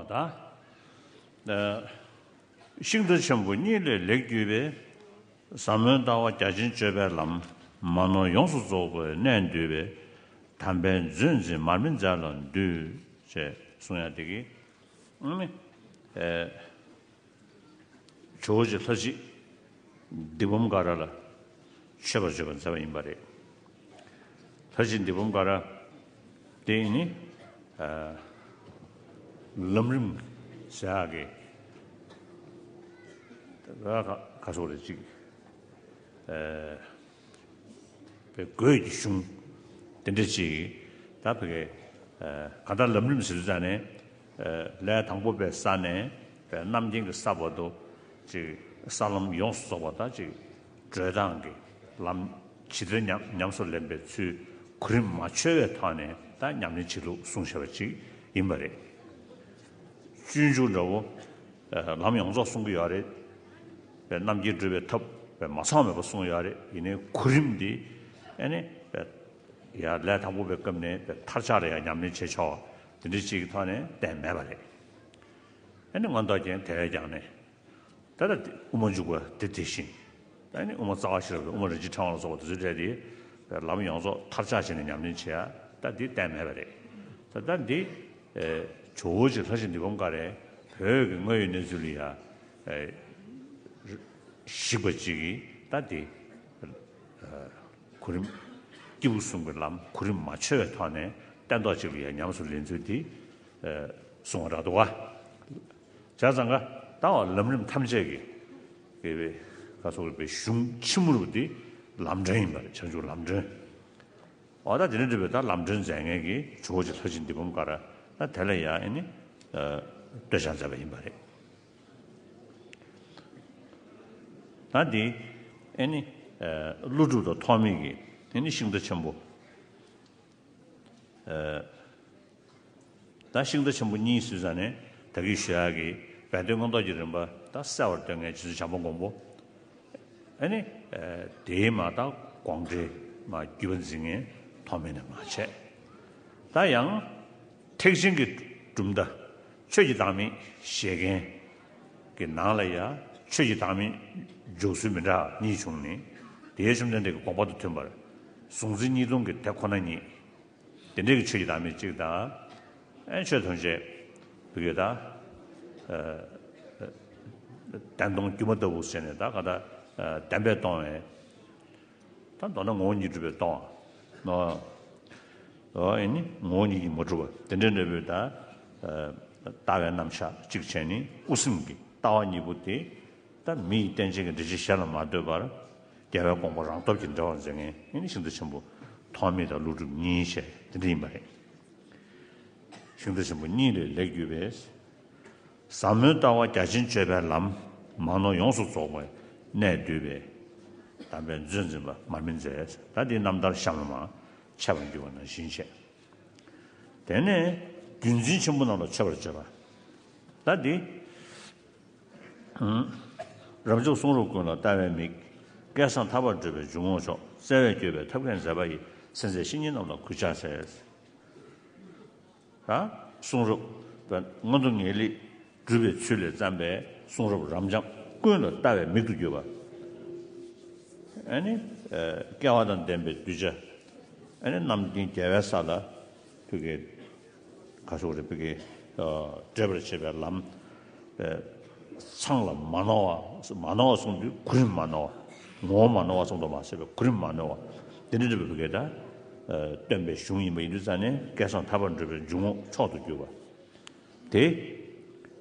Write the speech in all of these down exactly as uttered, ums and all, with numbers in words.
ད། ཤིང་རྟ་ཆེན་པོ་གཉིས་ལས་ལེགས་བརྒྱུད་པའི། ཟབ་མོའི་ལྟ་བ་རྒྱ་ཆེན་སྤྱོད་པའི་ལམ། མ་ནོར་ཡོངས་སུ་རྫོགས་པའི་གནད་བསྡུས་པའི། དམ་པའི་མཛོད་འཛིན་མར་མེ་མཛད་ལ་འདུད། ཅེས་གསུང་ཡ་དེ་གི་ཨ་ནི། ཨེ། ཇོ་བོ་རྗེ་ལྷ་གཅིག་སྡིག་སྤོང་ཀ་ར་ལ་མཆོད་པར་བརྗོད་པ་མཛད་པ་ཡིན་པ་རེད། ལྷ་གཅིག་སྡིག་སྤོང་ཀ་ར་དེ་ནི། ཨ། ལམ་རིམ་ཟེར་ཡག་གི་ཁ་ཁ་སོགས་རེ་གཅིག་ཨ། པའི་སྒོས་ཀྱི་གཞུང་དེ་འདྲ་ཅིག་ད་བོད་སྐད་གང་ལྟར་ལམ་རིམ་ཟེར་དུས་ཙང་ནས། ལས་དང་པོ་པའི་ས་ནས་པའི་རྣམ་མཁྱེན་གྱི་ས་བར་དུ་ཅིག་ས་ལམ་ཡོངས་སུ་རྫོགས་པ་དང་ཅིག་བགྲོད་སྟངས་ཀྱི་ལམ་ཇི་ལྟར་ཉམས་ཉམས་སུ་ལེན་པའི་ཚུལ་གོ་རིམ་མ་འཆོལ་བའི་ཐོག་ནས་ད་ཉམས་ལེན་བྱེད་ལུགས་གསུངས་བཞག་པ་ཅིག་ཡིན་པ་རེད། སྤྱོད་འཇུག་འདྲ་བོ་ལམ་ཡོངས་རྫོགས་གསུང་གི་ཡོད་རེད། རྣམ་མཁྱེན་སྒྲུབ་པའི་ཐབས་མ་ཚང་མེད་པ་གསུང་ཡོད་རེད། ཡིན་ནའི་གོ་རིམ་འདི་ཨ་ནི་ཡ་ལས་དང་པོ་པའི་སྐབས་ནས་མཐར་ཆགས་ལ་ཡང་ཉམས་ལེན་བྱེད་ཆོག་དེ་འདྲ་ཅིག་གི་ཐོག་ནས་བསྟན་མེད་པ་རེད། ཨ་ནི་མངོན་རྟོགས་རྒྱན་དེ་བས་ཀྱང་ནས་ད་ལྟ་དབུ་མ་འཇུག་པ་དེ་དེ་བཞིན། ད་ནི་དབུ་མ་རྩ་བ་ཤེས་རབ་དང་དབུ་མ་རིན་ཆེན་ཕྲེང་བ་ལ་སོགས་པ་དེ་ཚོའི་གྲས་དེ་ལམ་ཡོངས་རྫོགས་མཐར་ཆགས་བྱས་ནས་ཉམས་ལེན་བྱེད་ཡ་ད་འདི་གཏན་མེད་པ་རེད། ད་ད་འདི་ཇོ་བོ་རྗེ་ལྷ་གཅིག་སྡིག་སྤོང་ཀ་རས་བོད་ཀྱི་དངོས་ཡོད་གནས་ཚུལ་ལ་ཡ་གཞིགས་པ་ཅིག་གིས་ད་འདི་གོ་རིམ་སྐྱེས་བུ་གསུམ་གྱི་ལམ་གོ་རིམ་མ་འཆོལ་བའི་ཐོག་ནས་སྟན་ཐོག་ཅིག་ལ་ཡ་ཉམས་སུ་ལེན་ཚུལ་འདི་གསུང་བ་རག་འདུག་བ། བྱས་ཙང་ཀ་ལྟ་བ་ལམ་རིམ་ཐམས་ཅད་ཀྱི་དགེ་བའི་ཁ་སོགས་པའི་གཞུང་ཆེན་མོ་རུ་དེ་ལམ་སྒྲོན་ཡིན་པ་རེད། བྱང་ཆུབ་ལམ་སྒྲོན། འོ་ད་དེ་ནས་འགྲུབ་པའི་ད་ལམ་སྒྲོན་མཛད་མཁན་གྱི་ཇོ་བོ་རྗེ་ལྷ་གཅིག་སྡིག་སྤོང་ཀ་ར་ད་དེ་ལ་ཡང་ཨེ་ནི་སྟོད་བཤགས་མཛད་པ་ཡིན་པ་རེད། ད་འདི་ཨེ་ནི་ཀླུ་སྒྲུབ་དང་ཐོགས་མེད་ཀྱི་ཨེ་ནི་ཤིང་རྟ་ཆེན་པོ། ད་ཤིང་རྟ་ཆེན་པོ་གཉིས་ཟེར་ཙང་ནས་ད་གིན་ཞུ་ཡག་གི་སྦས་དོན་མངོན་རྟོགས་ཀྱི་རིམ་པ་ད་གསལ་བར་སྟོན་མཁན་རྗེ་བཙུན་བྱམས་པ་མགོན་པོ། ཨ་ནི་དེའི་མ་ད་དགོངས་འགྲེལ་མ་བརྒྱུད་པ་འཛིན་མཁན་ཐོགས་མེད་ནས་མ་བྱས། ད་ཡང་ཐེག་ཆེན་གྱི་གྲུབ་མཐའ་ཆོས་ཀྱི་བདག་མེད་བཞེད་མཁན་གྱི་ནང་ལ་ཡང་ཆོས་ཀྱི་བདག་མེད་འཇོག་ཚུལ་མི་འདྲ་གཉིས་བྱུང་ནས། དེའི་བཅོམ་ལྡན་འདས་ཀྱི་དགོངས་པ་དང་མཐུན་པར་གཟུང་འཛིན་གཉིས་སྟོང་གི་དེ་ཁོ་ན་ཉིད། དེ་འདྲའི་གི་ཆོས་ཀྱི་བདག་མེད་གཅིག་དང་། ཨེ་ཆོས་ཐམས་ཅད་བུ་གས་ད། བདེན་སྟོང་སྒྱུ་མ་ལྟ་བུ་ཟེར་ནས་ད་ག་ད། བདེན་པས་སྟོང་བས། ད་མདོར་ན་ངོ་བོ་ཉིད་གྲུབ་པས་སྟོང་བ། ཨོ་ཨེ་ནི་ངོ་བོ་ཉིད་ཀྱིས་མ་གྲུབ་པ་དེ་འདྲའི་འབྲས་བུ་ད། ལྟ་བའི་རྣམ་གཞག་གཅིག་བྱས་ནས་དབུ་སེམས་ཀྱི་ལྟ་བ་གཉིས་པོ་དེ། ད་མི་ཡི་རྟེན་ཅན་གྱི་འདྲེན་བྱེད་གཞན་ལ་མ་ལྟོས་པར། རྒྱལ་བའི་དགོངས་པ་རང་སྟོབས་ཀྱིས་འགྲེལ་བར་མཛད་མཁན་ཨེ་ནི་ཤིང་རྟ་ཆེན་པོ་ཐོགས་མེད་དང་ཀླུ་སྒྲུབ་གཉིས་བྱས་དེ་འདྲ་ཡིན་པ་རེད། ཤིང་རྟ་ཆེན་པོ་གཉིས་ལས་ལེགས་བརྒྱུད་པའི། ཟབ་མོའི་ལྟ་བ་རྒྱ་ཆེན་སྤྱོད་པའི་ལམ། མ་ནོར་ཡོངས་སུ་རྫོགས་པའི་གནད་བསྡུས་པའི། དམ་པའི་མཛོད་འཛིན་པ་མར་མེ་མཛད། ད་འདི་རྣམ་ཐར་གཤམ་ལ་མར་འཆད་པར་འགྱུར་བ་ནང་བཞིན་བྱས། དེ་ནས་བརྒྱུད་འཛིན་ཆེན་པོ་རྣམས་ལ་མཆོད་པར་བརྗོད་པ། ད་འདི། རབ་འབྱམས་གསུང་རབ་ཀུན་ལ་ལྟ་བའི་མིག། སྐལ་བཟང་ཐར་པར་བགྲོད་པའི་འཇུག་ངོགས་མཆོག། བརྩེ་བས་བསྐྱོད་པའི་ཐབས་མཁས་མཛད་པ་ཡི། སེམས་ཅན་བཤེས་གཉེན་རྣམས་ལ་གུས་ཕྱག་འཚལ། ད་གསུང་རབ་པའི་མངོན་མཐོ་ངེས་ལེགས་སྒྲུབ་པའི་ཚུལ་ལས་བརྩམས་པའི་གསུང་རབ་རབ་འབྱམས་ཀུན་ལ་ལྟ་བའི་མིག་ཏུ་གྱུར་པ། ཨ་ནི་སྐལ་བ་དང་ལྡན་པའི་གདུལ་བྱ། ཨ་ནི་རྣམ་མཁྱེན་རྒྱལ་བའི་ས་ལ་ཕུལ་གྱི། ཁ་ཕྱོགས་རེ་ཕུལ་གྱི། འབྲེལ་བར་བྱེད་པའི་ལམ། ཚང་ལ་མ་ནོར་བ། མ་ནོར་བ་གསུངས་དུས་གོ་རིམ་མ་ནོར་བ། ངོ་བོ་མ་ནོར་བ་གསུངས་དུས་མ་ཟད་པའི་གོ་རིམ་མ་ནོར་བ། དེ་འདྲ་འདྲ་བའི་ཕུལ་གྱི་ད། སྟོན་པའི་གཞུང་ཡིན་པ་ཡིན་དུས་ཙང་ནས་སྐལ་བཟང་ཐར་པར་བགྲོད་པའི་འཇུག་ངོགས་མཆོག་ཏུ་གྱུར་པ། དེ།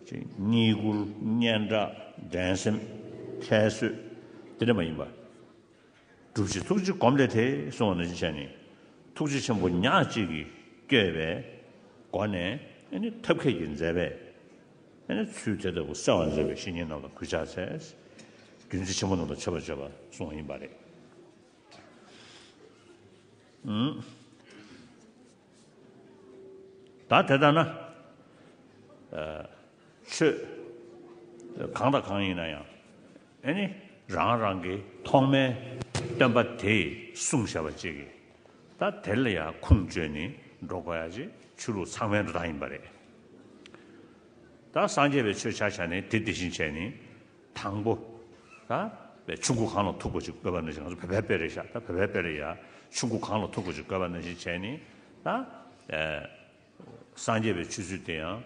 བསྙེན་བཀུར་སྙན་གྲགས་འགྲན་སེམས་ཁྱད་གསོད་དེ་འདྲ་མ་ཡིན་པ། སྒྲུབ་བྱེད་ཐུགས་རྗེ་སྒོམ་ལས་ཐེག་གསུངས་པ་ནང་བཞིན་བྱས་ནས། ཐུགས་རྗེ་ཆེན་པོ་ཉག་གཅིག་གིས་བསྐྱོད་པའི་སྒོ་ནས་ཨ་ནི་ཐབས་མཁས་ཀྱིས་མཛད་པའི་ཨ་ནི་ཚུལ་དེ་ལྟ་བུ་གསལ་བར་མཛད་པའི་བཤེས་གཉེན་རྣམས་ལ་གུས་ཕྱག་འཚལ། བརྒྱུད་འཛིན་ཆེན་པོ་རྣམས་ལ་མཆོད་པར་བརྗོད་པ་གསུངས་པ་ཡིན་པ་རེད། ད་དེ་ལྟ་ན། ཆོས་གང་དང་གང་ཡིན་ན་ཡང་ཨེ་ནི་རང་རང་གི་ཐོག་མའི་སྟོན་པ་དེས་གསུངས་བཞག་པ་ཅིག་གིས་ད་དེ་ལ་ཡང་ཁུངས་བཅོལ་ནས་འགྲོ་དགོས་ཡ་ཅིག་ཆོས་ལུགས་ཚང་མའི་འགྲོ་སྟངས་ཡིན་པ་རེད། ད་སངས་རྒྱས་པའི་ཆོས་ཆ་བཞག་ནས་དེ་དེ་བཞིན་བྱས་ནས། དང་པོ། ད་བའི་ཆུང་ཀུ་གང་ལ་ཐུག་པ་ཅིག་དགོས་པ་ནང་བཞིན། ང་ཚོ་བོད་པའི་དཔེ་རེད་ཤག་ད་བོད་པའི་དཔེ་རེད་ཡ། ཆུང་ཀུ་གང་ལ་ཐུག་པ་ཅིག་དགོས་པ་ནང་བཞིན་བྱས་ནས། ད་ཨེ། སངས་རྒྱས་པའི་ཆོས་ཚུལ་དེ་ཡང་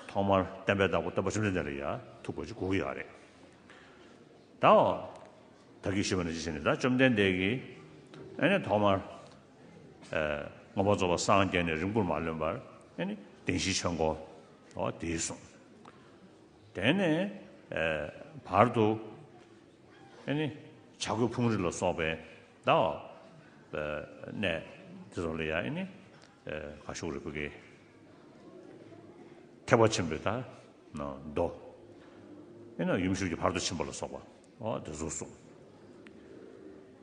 ཐོག་མར་བསྟན་པའི་བདག་པོ་སྟོན་པ་བཅོམ་ལྡན་འདས་ལ་ཡ་ཐུག་པ་ཅིག་དགོས་ཀྱི་ཡོད་རེད། ད་འོ། ད་གིན་ཞུས་པ་ནང་བཞིན་བྱས་ནས། ད་བཅོམ་ལྡན་འདས་ཀྱིས་ཨེ་ནི་ཐོག་མར་ཨེ། མངོན་པར་རྫོགས་པར་སངས་རྒྱས་ནས་རིང་པོར་མ་ལོན་པར། ཨེ་ནི་བདེན་བཞིའི་ཆོས་འཁོར་འོ་དེ་གསུངས། དེ་ནས་ཨེ། བར་དུ་ཨེ་ནི་བྱ་རྒོད་ཕུང་རི་ལ་སོགས་པའི་ད་འོ། ཨེ། གནས་དེ་ཚོ་ལ་ཡ་ཨེ་ནི་ཨེ། ག་ཞུ་རེད། བོད་སྐད། ཐེག་པ་ཆེན་པོའི་ད་མདོ། ཨེ་ནི་ཡུམ་ཤུགས་ཀྱི་ཕ་རོལ་ཏུ་ཕྱིན་པ་ལ་སོགས་པ་འོ་དེ་ཚོ་གསུངས།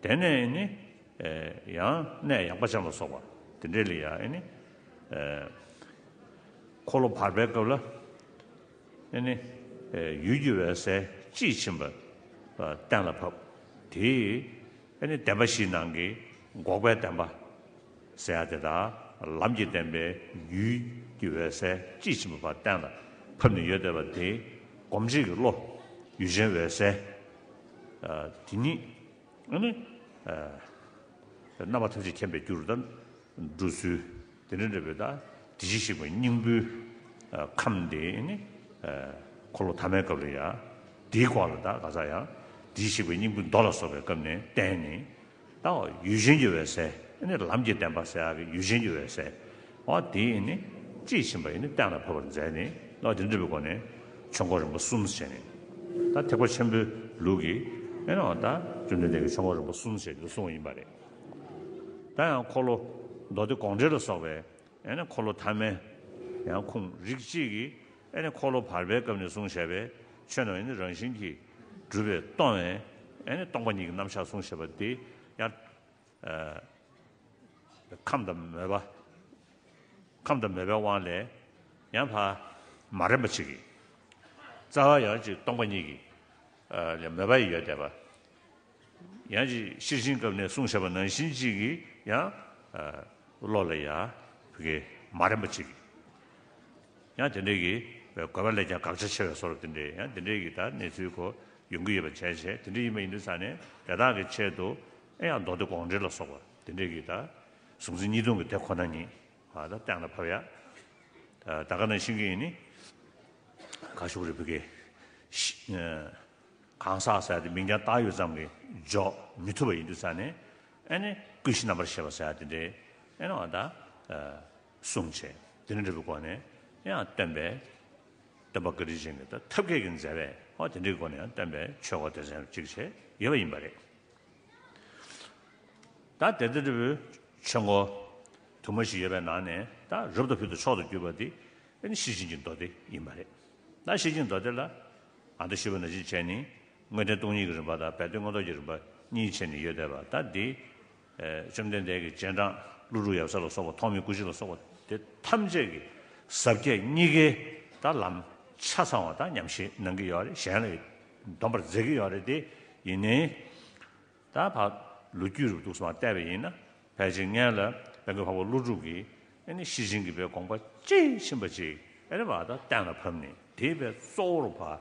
དེ་ནས་ཨེ་ནི་ཨེ། ཡང་གནས་ཡངས་པ་ཅན་ལ་སོགས་པ་དེ་འདྲས་ལ་ཡ་ཨེ་ནི་ཨེ། འཁོར་ལོ་བར་པའི་སྐབས་ལ་ཨེ་ནི་ཨེ། ཡུལ་གྱི་འོད་གསལ་དཔྱིས་ཕྱིན་པ་གཏན་ལ་ཕབ། དེ་ཨེ་ནི་བདེན་པ་བཞིའི་ནང་གི་འགོག་པའི་བདེན་པ་ཟེར་ཡ་དེ་དག་ལམ་གྱི་བདེན་པའི་ཡུལ་གྱི་འོད་གསལ་དཔྱིས་ཕྱིན་པ་གཏན་ལ་ཕབ་ནས་ཡོད་བསྡད་པ་དེ། སྒོམ་བྱེད་ཀྱི་བློ། ཡུལ་ཅན་འོད་གསལ། ཨ། དེ་ཉིད་ཨ་ནི་ཨ། རྣམ་པ་ཐམས་ཅད་མཁྱེན་པའི་རྒྱུར་ད་འགྲོ་ཚུལ། དེ་འདྲ་འདྲ་བའི་ད་དེ་བཞིན་གཤེགས་པའི་སྙིང་པོའི་ཨ། ཁམས་དེ་ནི་ཨ། འཁོར་ལོ་ཐ་མའི་སྐབས་ལ་ཡ་དེའི་སྐོར་ལ་ད་ག་ས་ཡང་དེ་བཞིན་གཤེགས་པའི་སྙིང་པོའི་མདོ་ལ་སོགས་པའི་སྐབས་ནས་བསྟན་ནས། ད་འོ་ཡུལ་ཅན་གྱི་འོད་གསལ། ཨ་ནི་ལམ་གྱི་བདེན་པ་ཟེར་ཡག་གི་ཡུལ་ཅན་གྱི་འོད་གསལ། འོ་དེ་ཨེ་ནི་དཔྱིས་ཕྱིན་པ་ཨེ་ནི་གཏན་ལ་ཕབ་པར་མཛད་ནས། འོ་དེ་འདྲ་བའི་སྒོ་ནས་ཆོས་འཁོར་རིམ་པ་གསུམ་བྱས་ནས། ད་ཐེག་པ་ཆེན་པོའི་ལུགས་ཀྱི་ཨེ་ནི་འོ་ད་བཅོམ་ལྡན་འདས་ཀྱིས་ཆོས་འཁོར་རིམ་པ་གསུམ་བྱས་ནས་གསུངས་པ་ཡིན་པ་རེད། ད་ཡང་འཁོར་ལོ་མདོ་སྡེ་དགོངས་འགྲེལ་ལ་སོགས་པའི་ཨེ་ནི་འཁོར་ལོ་ཐ་མའི་ཡང་ཁུངས་རིགས་གཅིག་གིས། ཨེ་ནི་འཁོར་ལོ་བར་པའི་སྐབས་ནས་གསུངས་བཞག་པའི་ཆོས་རྣམས་ཨེ་ནི་རང་བཞིན་གྱིས་གྲུབ་པས་སྟོང་བའི་ཨེ་ནི་སྟོང་པ་ཉིད་ཀྱི་རྣམ་གཞག་གསུངས་བཞག་པ་དེ་ཡང་། ཨ། ཁམས་དང་མོས་པ། ཁམས་དང་མོས་པའི་དབང་ལས་ཡང་ཕར་མ་རན་པ་ཅིག་གིས། རྩ་བ་ཡང་ཅིག་སྟོང་པ་ཉིད་ཀྱི་ཨ་ལ་མོས་པ་ཡི་ཡོད་བསྡད་པ། ཡང་ཅིག་ཤེར་ཕྱིན་སྐབས་ནས་གསུངས་བཞག་པ་ནང་བཞིན་ཅིག་གིས་ཡང་ཨ་བློ་ལ་ཡ་བུ་གའི་མ་རན་པ་ཅིག་གིས། ཡང་དེ་འདྲའི་གི་དགོས་པ་ལས་ཀྱང་དགག་བྱ་ཆེ་བའི་བཟོ་འདྲ་དེ་འདྲའི་ཡང་དེ་འདྲའི་གི་ད་གནས་ཚུལ་གོ་ཡོང་གི་ཡོད་པ་བྱས་བྱས། དེ་འདྲ་ཡིན་པ་ཡིན་དུས་ཙང་ནས་དེ་དག་གི་ཆེད་དུ་ཨེ་ཡང་མདོ་སྡེ་དགོངས་འགྲེལ་ལ་སོགས་པ་དེ་འདྲའི་གི་ད་གཟུང་འཛིན་གཉིས་སྟོང་གི་དེ་ཁོ་ན་ཉིད་ཨ་ད་གཏན་ལ་ཕབ་ཡ། ད་ག་ནང་བཞིན་གི་ཡིན་ནི། ག་ཞུ་རེད། བུ་གའི་ཤི་ཨ། གང་ཟག་ཟེར་དེ་མིང་རྐྱང་བཏགས་ཡོད་ཙམ་གྱིས་འཇོག་མི་ཐུབ་པ་ཡིན་དུས་ཙང་ནས། ཨེ་ནི་ཀུན་གཞི་རྣམ་པར་ཤེས་པ་ཟེར་དེ་འདྲའི་ཨེ་ནི་འོ་ད་ཨ་གསུངས་བྱས། དེ་འདྲ་འདྲ་བའི་སྒོ་ནས་ཡང་སྟོན་པའི་སྟོན་པ་བཀའ་དྲིན་ཅན་གྱི་ད་ཐབས་མཁས་ཀྱིས་མཛད་པའི་འོ་དེ་འདྲའི་སྒོ་ནས་ཡང་སྟོན་པའི་ཆོས་འཁོར་སྡེ་ཚན་གཅིག་བྱས་ཡོད་པ་ཡིན་པ་རེད། ད་དེ་ལྟ་བུའི་ཆོས་འཁོར་དུ་མ་ཞིག་ཡོད་པའི་ནང་ནས་ད་རབ་ཏུ་ཕུལ་དུ་མཆོག་ཏུ་གྱུར་པ་འདི་ཨེ་ནི་ཤེར་ཕྱིན་གྱི་མདོ་སྡེ་ཡིན་པ་རེད། ད་ཤེར་ཕྱིན་མདོ་སྡེ་ལ་ཨ་ད་ཞུས་པ་ནང་བཞིན་བྱས་ནས་དངོས་བསྟན་སྟོང་ཉིད་ཀྱི་རིམ་པ་དང་སྦས་དོན་མངོན་རྟོགས་ཀྱི་རིམ་པ་གཉིས་བྱས་ནས་ཡོད་བསྡད་པ། ད་འདི་ཨེ་བཅོམ་ལྡན་འདས་ཀྱི་རྗེས་འབྲང་ཀླུ་སྒྲུབ་ཡབ་སྲས་ལ་སོགས་པ་ཐོགས་མེད་སྐུ་བཞི་ལ་སོགས་པ་དེ་ཐམས་ཅད་ཀྱི་ཟབ་རྒྱས་གཉིས་ཀའི་ད་ལམ་ཆ་ཚང་བ་ད་ཉམས་བཞེས་གནང་གི་ཡོད་རེད། གཞན་ལ་འདོན་པར་མཛད་ཀྱི་ཡོད་རེད། དེ་ཡིན་ནའི། ད་ཕར་ལོ་རྒྱུས་རུ་འདུག་སེ་མར་བལྟས་པ་ཡིན་ན། ཕལ་ཆེར་སྔོན་ལ་དཔལ་མགོན་འཕགས་པ་ཀླུ་སྒྲུབ་ཀྱིས་ཨེ་ནི་ཤེར་ཕྱིན་གྱི་དཔེ་དགོངས་པ་དཔྱིས་ཕྱིན་པ་ཅིག་ཨེ་ནི་མར་ད་གཏན་ལ་ཕབ་ནས། དེའི་དཔེ་གཙོ་བོ་རུ་ཕར་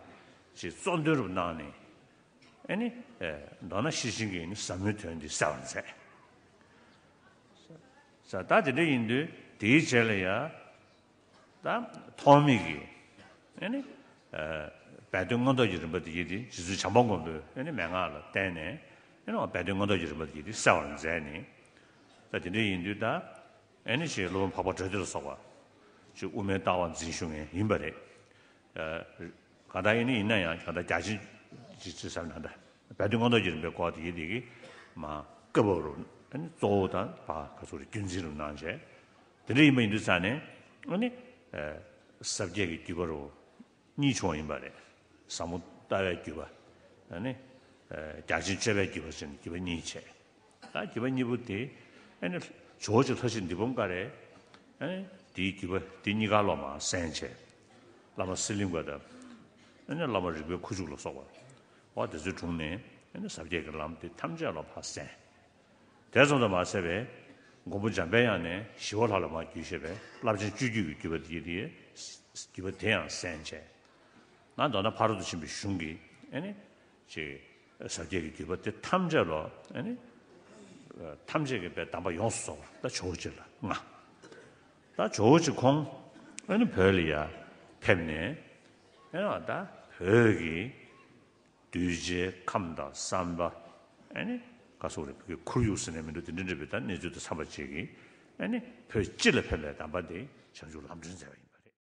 ཅིག་གཙོ་འདོན་རུ་གནང་ནས། ཨེ་ནི་ཨེ་མདོར་ན་ཤེར་ཕྱིན་གྱི་ཨེ་ནི་ཟབ་མོའི་དོན་འདི་གསལ་བར་མཛད། ས་ད་དེ་འདྲ་ཡིན་དུས་དེའི་རྗེས་ལ་ཡ། ད་ཐོགས་མེད་ཀྱིས་ཨེ་ནི་ཨ་སྦས་དོན་མངོན་རྟོགས་ཀྱི་རིམ་པ་དེ་ཡིན་ཏེ། རྗེ་བཙུན་བྱམས་པ་མགོན་པོའི་ཨེ་ནི་མན་ངག་ལ་བརྟེན་ནས་ཨེ་ནི་སྦས་དོན་མངོན་རྟོགས་ཀྱི་རིམ་པ་དེ་ཡིན་ཏེ་གསལ་བར་མཛད་ནས། ད་དེ་འདྲ་ཡིན་དུས་ད་ཨེ་ནི་ཅིག་སློབ་དཔོན་འཕགས་པ་གྲོལ་སྡེ་ལ་སོགས་པ་ཅིག་དབུ་མའི་ལྟ་བ་འཛིན་བཞུགས་མཁན་ཡིན་པ་རེད། ཨ་གང་ལྟར་ཡིན་ནི་ཡིན་ན་ཡང་གང་ལྟར་རྒྱ་ཆེན་གྱི་ཅི་ཟེར་ན་ད་སྦས་དོན་མངོན་རྟོགས་ཀྱི་རིམ་པའི་སྐོར་དེ་ཡིན་དེ་གི་མ་བཀའ་བབས་རུ་ཨེ་ནི་གཙོ་བོ་དང་ཕར་ག་ཚོད་རེད། རྒྱུན་འཛིན་རུ་གནང་བྱས། དེ་འདྲ་ཡིན་པ་ཡིན་དུས་ཙང་ནས་ཨ་ནི་ཨ་ཟབ་རྒྱས་ཀྱི་བརྒྱུད་པ་རུ་གཉིས་བྱུང་བ་ཡིན་པ་རེད། ཟབ་མོ་ལྟ་བའི་བརྒྱུད་པ། ཨ་ནི་ཨ་རྒྱ་ཆེན་སྤྱོད་པའི་བརྒྱུད་པ་ཟེར་ནས་བརྒྱུད་པ་གཉིས་བྱས། ད་བརྒྱུད་པ་གཉིས་པོ་དེ་ཨ་ནི་ཇོ་བོ་རྗེ་ལྷ་རྗེ་འདི་སྤོམ་ཀ་རེ་ཨ་ནི་དེའི་བརྒྱུད་པ་དེ་གཉིས་ཀ་ལོ་མ་གསན་བྱས། བླ་མ་གསེར་གླིང་པ་དང་ཨ་ནི་བླ་མ་རིག་པའི་ཁུ་བྱུག་ལ་སོགས་པ་འོ་དེ་ཚོའི་དྲུང་ནས་ཨ་ནི་ཟབ་རྒྱས་ཀྱི་ལམ་དེ་ཐམས་ཅད་ལ་ཕར་གསན། དེ་ཙམ་དུ་མ་ཟད་པའི་མགོན་པོ་འཇམ་དཔལ་དབྱངས་ནས་ཞི་བ་ལྷ་ལ་མར་བརྒྱུད་བཞག་པའི་རླབས་ཆེན་སྤྱོད་བརྒྱུད་ཀྱི་བརྒྱུད་པ་དེ་དེ་བརྒྱུད་པ་དེ་ཡང་གསན་བྱས། ང་མདོར་ན་ཕ་རོལ་ཏུ་ཕྱིན་པའི་གཞུང་གི་ཨེ་ནི་ཅིག་ཟབ་རྒྱས་ཀྱི་བརྒྱུད་པ་དེ་ཐམས་ཅད་ལ་ཨེ་ནི་ཐམས་ཅད་ཀྱི་པའི་གདམས་པ་ཡོངས་སུ་རྫོགས་པ་ད་ཇོ་བོ་རྗེ་ལ་མངའ། ད་ཇོ་བོ་རྗེ་ཁོང་ཨེ་ནི་བོད་ལ་ཡ་ཕེབས་ནས་ཨེ་ནི་ད་བོད་ཀྱི་གདུལ་བྱའི་ཁམས་དང་བསམ་པ་ཨེ་ནི་ག་སོགས་རེ་བོད་ཀྱི་ཁོར་ཡུག་ཟེར་ནས་མི་འདུག་དེ་འདྲ་འདྲ་བའི་ད་གནས་ཚུལ་དང་འཚམས་པ་བཅས་ཀྱི་ཨེ་ནི་བོད་སྤྱི་ལ་ཕན་པའི་གདམས་པ་དེ་བྱང་ཆུབ་ལམ་སྒྲོན་མཛད་པ་ཡིན།